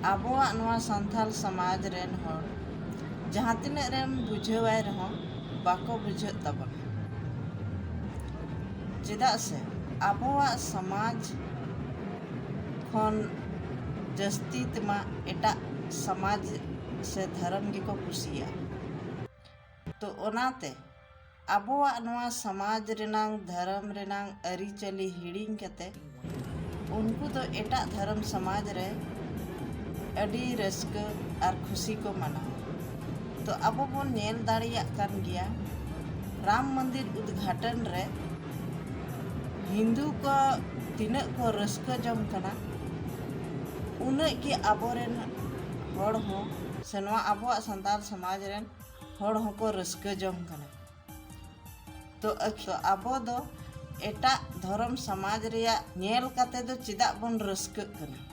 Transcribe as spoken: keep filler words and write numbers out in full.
ᱟᱵᱚᱣᱟᱜ ᱱᱚᱣᱟ ᱥᱟᱱᱛᱟᱲ ᱥᱚᱢᱟᱡᱽ ᱨᱮᱱ ᱦᱚᱲ ᱡᱟᱦᱟᱸ ᱛᱤᱱᱟᱹᱜ ᱨᱮᱢ ᱵᱩᱡᱷᱟᱹᱣᱟᱭ ᱨᱮᱦᱚᱸ ᱵᱟᱠᱚ ᱵᱩᱡᱷᱟᱹᱜ ᱛᱟᱵᱚᱱᱟ᱾ ᱪᱮᱫᱟᱜ ᱥᱮ ᱟᱵᱚᱣᱟᱜ ᱥᱚᱢᱟᱡᱽ ᱠᱷᱚᱱ ᱡᱟᱹᱥᱛᱤ ᱛᱮᱢᱟ ᱮᱴᱟᱜ ᱥᱚᱢᱟᱡᱽ ᱥᱮ ᱫᱷᱚᱨᱚᱢ ᱜᱮᱠᱚ ᱠᱩᱥᱤᱭᱟᱜᱼᱟ᱾ ᱛᱚ ᱚᱱᱟᱛᱮ ᱟᱵᱚᱣᱟᱜ ᱱᱚᱣᱟ ᱥᱚᱢᱟᱡᱽ ᱨᱮᱱᱟᱝ, ᱫᱷᱚᱨᱚᱢ ᱨᱮᱱᱟᱝ ᱟᱹᱨᱤᱪᱟᱹᱞᱤ ᱦᱤᱲᱤᱧ ᱠᱟᱛᱮ ᱩᱱᱠᱩ ᱫᱚ ᱮᱴᱟᱜ ᱫᱷᱚᱨᱚᱢ ᱥᱚᱢᱟᱡᱽ ᱨᱮ ᱟᱹᱰᱤ ᱨᱟᱹᱥᱠᱟᱹ ᱟᱨ ᱠᱷᱩᱥᱤ ᱠᱚ ᱢᱟᱱᱟᱣᱟ᱾ ᱛᱚ ᱟᱵᱚ ᱵᱚᱱ ᱧᱮᱞ ᱫᱟᱲᱮᱭᱟᱜ ᱠᱟᱱ ᱜᱮᱭᱟ, ᱨᱟᱢ ᱢᱚᱱᱫᱤᱨ ᱩᱫᱽᱜᱷᱟᱴᱚᱱ ᱨᱮ ᱦᱤᱱᱫᱩ ᱠᱚ ᱛᱤᱱᱟᱹᱜ ᱠᱚ ᱨᱟᱹᱥᱠᱟᱹ ᱡᱚᱝ ᱠᱟᱱᱟ, ᱩᱱᱟᱹᱜ ᱜᱮ ᱟᱵᱚᱨᱮᱱ ᱦᱚᱲ ᱦᱚᱸ ᱥᱮ ᱱᱚᱣᱟ ᱟᱵᱚᱣᱟᱜ ᱥᱟᱱᱛᱟᱲ ᱥᱚᱢᱟᱡᱽ ᱨᱮᱱ ᱦᱚᱲ ᱦᱚᱸᱠᱚ ᱨᱟᱹᱥᱠᱟᱹ ᱡᱚᱝ ᱠᱟᱱᱟ᱾ ᱛᱚ ᱟᱵᱚ ᱫᱚ ᱮᱴᱟᱜ ᱫᱷᱚᱨᱚᱢ ᱥᱚᱢᱟᱡᱽ ᱨᱮᱭᱟᱜ ᱧᱮᱞ ᱠᱟᱛᱮ ᱫᱚ ᱪᱮᱫᱟᱜ ᱵᱚᱱ ᱨᱟᱹᱥᱠᱟᱹᱜ ᱠᱟᱱᱟ?